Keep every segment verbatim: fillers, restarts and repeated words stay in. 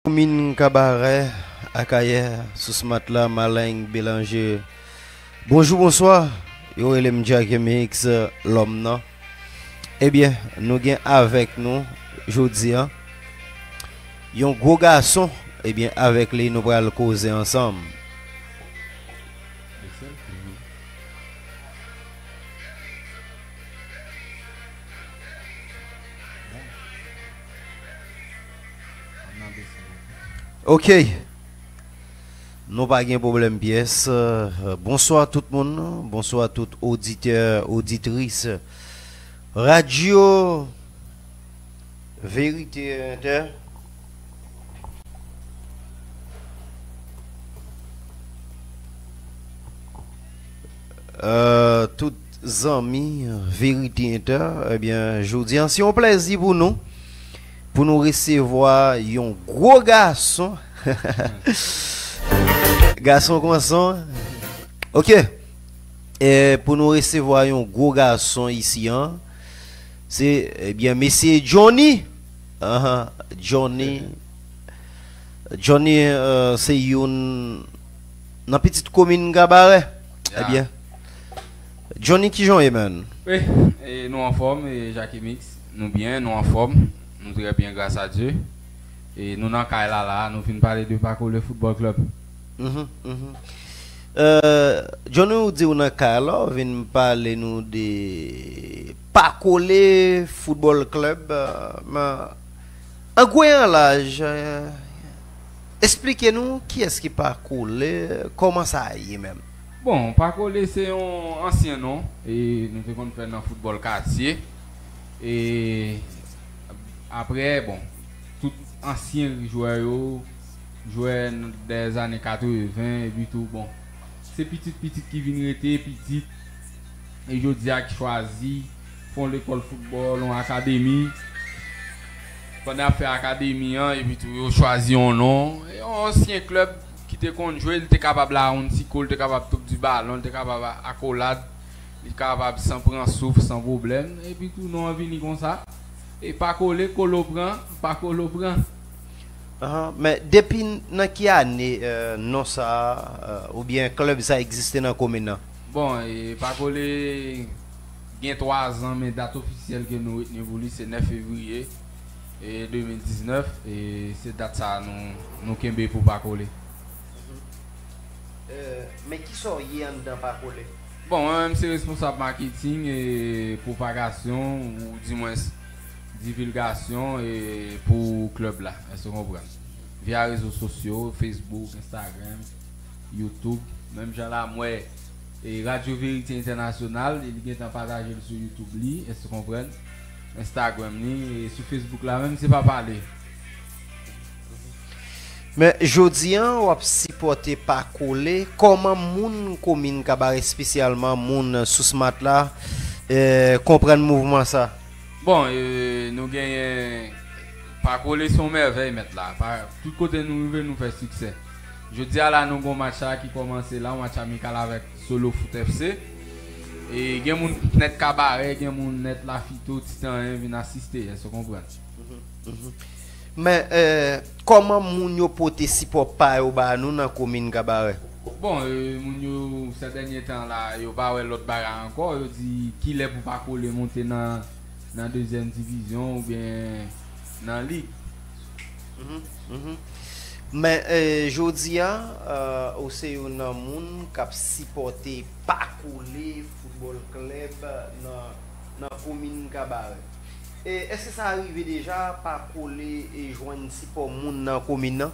Komin Kabarè, Akayè, Sousmatla, Maleng, Belanje. Bonjou, bonswa. Yo rele m Jacky Mix, lòm nan. Ebyen, nou gen avèk nou jodi a yon gwo gason. Ebyen, avèk li, nou pral koze ansanm. Ok. Nou pa gen pwoblèm pyès. Euh, bonswa tout moun. Bonswa tout oditè, oditris Radyo Verite Entè. Euh, tout zanmi Verite Entè, ebyen, jodi an, se yon plèzi pou nou, pou nou resevwa yon gwo gason. Gason konsa. Ok. E pou nou resevwa yon gwo gason isi an, se, ebyen, mesye Johnny. Ahan, Johnny. Johnny, euh, se youn nan pitit komin Kabarè. Ya. Ebyen, Johnny, kijan w ye, man? Wi, e nou anfòm, e Jacky Mix, nou byen, nou anfòm, nou trè byen, gras a Dye. E nou nan kay la, la, nou vin pale de Pakole Football Club. Mhm, mhm. Euh, Johnny, ou di ou nan kay la, ou vin pale nou de Pakole Football Club, euh, men, an gwo e an laj, euh, esplike nou kiyès ki Pakole, kòman sa ye menm? Bon, Pakole se yon ansyen non, e nou te konn fè nan foutbòl katye. E apre, bon, tout ansyen jwè yo, jwè n-, dè zane katreven, epi tou, bon, se pitit, pitit ki vin rete, pitit, e jodi a ki chwazi fè yon lekòl foutbòl, yon akademi. Pandan y ap fè akademi an, epi tou, yo chwazi yon non. E yon ansyen klèb ki te konn jwe, li te kapab la yon ti kou, li te kapab toup di balon, li te kapab a-, akolad, li kapab san pran souf, san pwoblèm. Epi tou, non an vini konsa. E Pakole, Kolo pran, Pakole pran. Ahan, men depi nan ki ane, euh, non sa a, euh, oubyen klèb sa a egziste nan komin nan? Bon, e Pakole gen twa zan, men dat ofisyèl ke nou retni pou li se nèf fevriye, e de mil diznèf, e se dat sa a nou, nou kenbe pou Pakole. Euh, men kisa w ye anndan Pakole? Bon, mwen menm se responsab maketing e pwopagasyon, ou dimwens divilgasyon, e pou klèb la, èske w konprann? Via rezo sosyo, Facebook, Instagram, YouTube, menm jan la m wè, e Radyo Verite Entènasyonal, e li gentan pataje l sou YouTube li, èske w konprann? Instagram li, e sou Facebook la menm, se pa pale. Men jodi an, w ap sipòte Pakole. Kòman moun komin Kabarè, espesyalman moun Sousmatla, eh, konprann mouvman sa? Bon, eh, nou genyen Pakole se yon mèvèy, mèt la. Pa, tout kote nou rive, nou fè siksè. Jodi a la, nou gon match la ki kòmanse la, yon match amikal avèk Solo Foot F C. E gen moun nèt Kabarè, gen moun nèt Lafito, Titanyen vin asiste, èske w konprann? Mhm, mhm. Men, eh, kòman moun yo pote sipò pa yo ba nou nan komin Kabarè? Bon, eh, moun yo, sè dènye tan la, yo pa wè lòt bagay ankò, yo di kilè pou Pakole monte nan, nan dezyèm divizyon oubyen nan lig. Mhm, mhm. Men, eh, jodi a, eh, ou se youn nan moun k ap sipòte Pakole Football Club nan, nan komin Kabarè. E èske sa rive deja, Pakole, e jwenn sipò moun nan komin nan?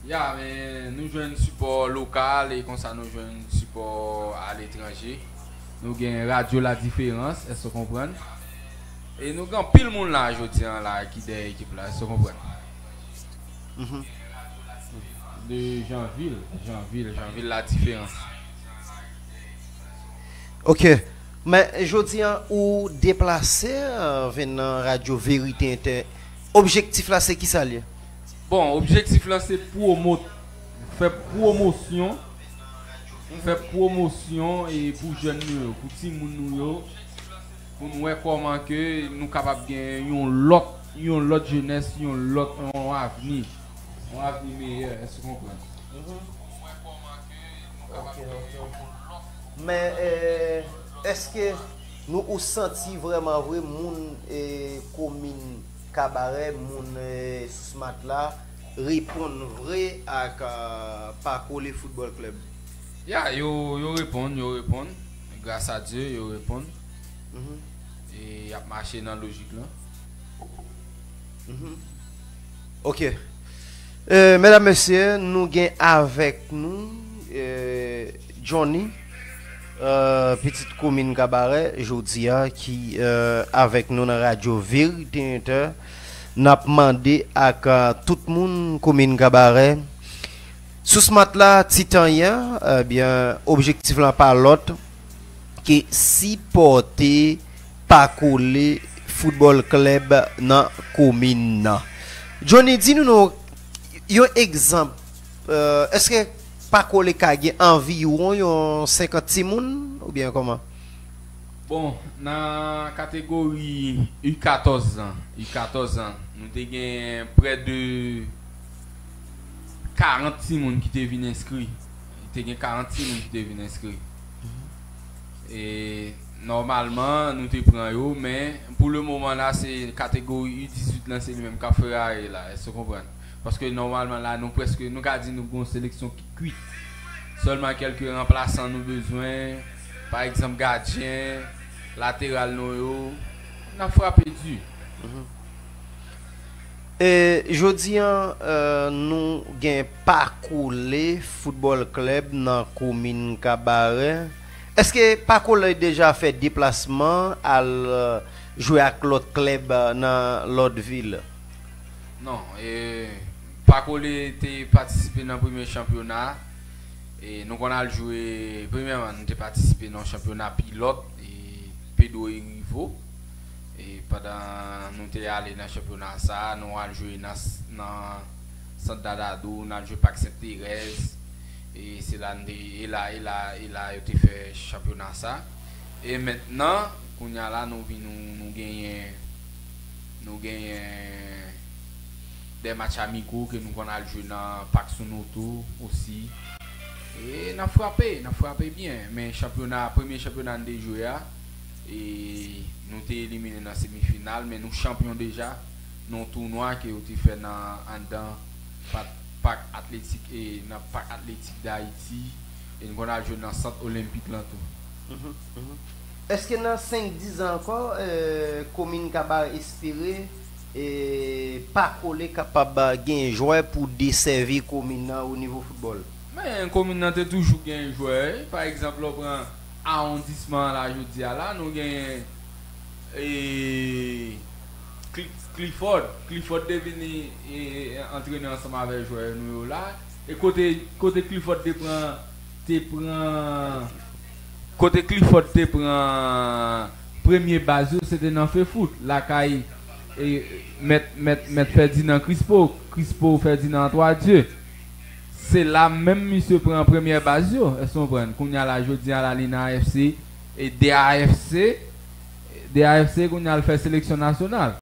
Ya, men nou jwenn sipò lokal e konsa nou jwenn sipò aletranje. Nou gen Radyo La Différence, èske w konprann? E nou gen anpil moun la jodi an la ki dèyè ekip la, èske w konprann? Mhm. De Janvil, Janvil, Janvil La Différence. Ok. Men jodi an, ou deplase, eh, vin nan Radyo Verite Entè. Objektif la, se kisa l ye? Bon, objektif la, se pwomot, fè pwomosyon, fè pwomosyon e pou jèn nou yo, pou timoun nou yo, pou n wè kòman ke nou kapab gen yon lòt, yon lòt jenès, yon lòt, yon avni. Yon avni meyè, èske w konprann? Men, eh, èske nou ou santi vrèman vre moun eh, komin Kabarè, moun eh, Sousmat la reponn vre ak eh, Pakole Football Club? Ya, yo, yo reponn, yo reponn. Gras a Dye, yo reponn. E y ap mache nan lojik lan. Ok. Eh, medam, mesye, nou gen avèk nou eh, Johnny, eh, pitit komin Kabarè, jodi a, ki eh, avèk nou nan radyo Verite Inter. N ap mande ak eh, tout moun komin Kabarè. Sousmat la, Titanyen, ebyen, objektif lan pa lòt ke sipòte Pakole Football Club nan komin nan. Johnny, di nou non, yon egzanp, eh, èske Pakole ka gen anviwon yon senkant timoun oubyen kòman? Bon, nan kategori U katòz an, U katòz an, nou te gen prè de karant timoun ki te vin enskri. Te gen karant timoun ki te vin enskri. E nòmalman, nou te pran yo, men pou le moman la, se kategori U dizuit lan, se li menm k ap feraye la. Èske w konprann? Paske nòmalman la, nou prèske, nou ka di nou gon seleksyon ki kwit. Sèlman kèlke ranplasan nou bezwen, pa egzanp gadyen, lateral nou yo, n ap frape di. E jodi an, eh, nou gen Pakole Football Club nan komin Kabarè. Èske Pakole deja fè deplasman al eh, jwe ak lòt klèb eh, nan lòt vil? Non, e Pakole te patisipe nan premye chanpyona. E nou konn al jwe, premyèman, nou te patisipe nan chanpyona pilòt e Pedro Erivo. E pandan nou te ale nan chanpyona sa, nou al jwe nan, nan Sant Dadadou, nou al jwe Pak Sent Terèz. E se la nou te, e la, e la, e la yo te fè chanpyona sa. E mentnan, kounye a la, nou vin, nou, nou genyen, nou genyen de match amigo ke nou konn al jwe nan Pak Sonoto osi. E n ap frape, n ap frape byen. Men chanpyona, premye chanpyona n te jwe a, e nou te elimine nan semifinal, men nou chanpyon deja nan yon tounwa ke yo te fè nan anndan Pak, Pak Atletik e nan Pak Atletik Dayiti. E n konn al jwe nan Sant Olenpik lan tou. Èske nan senk diz an ankò, eh, komin Kabarè espere eh, Pakole kapab eh, gen jwè pou desèvi komin nan o nivo foutbòl? Men komin nan te toujou gen jwè. Pa egzanp, lè w pran awondisman an la jodi a la, nou gen eh, Cli- Clifford. Clifford te vini eh, antrenè ansanm avèk jwè nou yo la. E kote, kote Clifford te pran, te pran, kote Clifford te pran premye baz yo, se te nan Fefoot, lakay eh, mèt, mèt, mèt Ferdinand Crispo, Crispo Ferdinand Antoine Dieu. Se la menm misye pran premyè baz yo, èske w konprann? Kounye a la, jodi a la, li nan A F C, e de A F C, de A F C, kounye a l fè seleksyon nasyonal.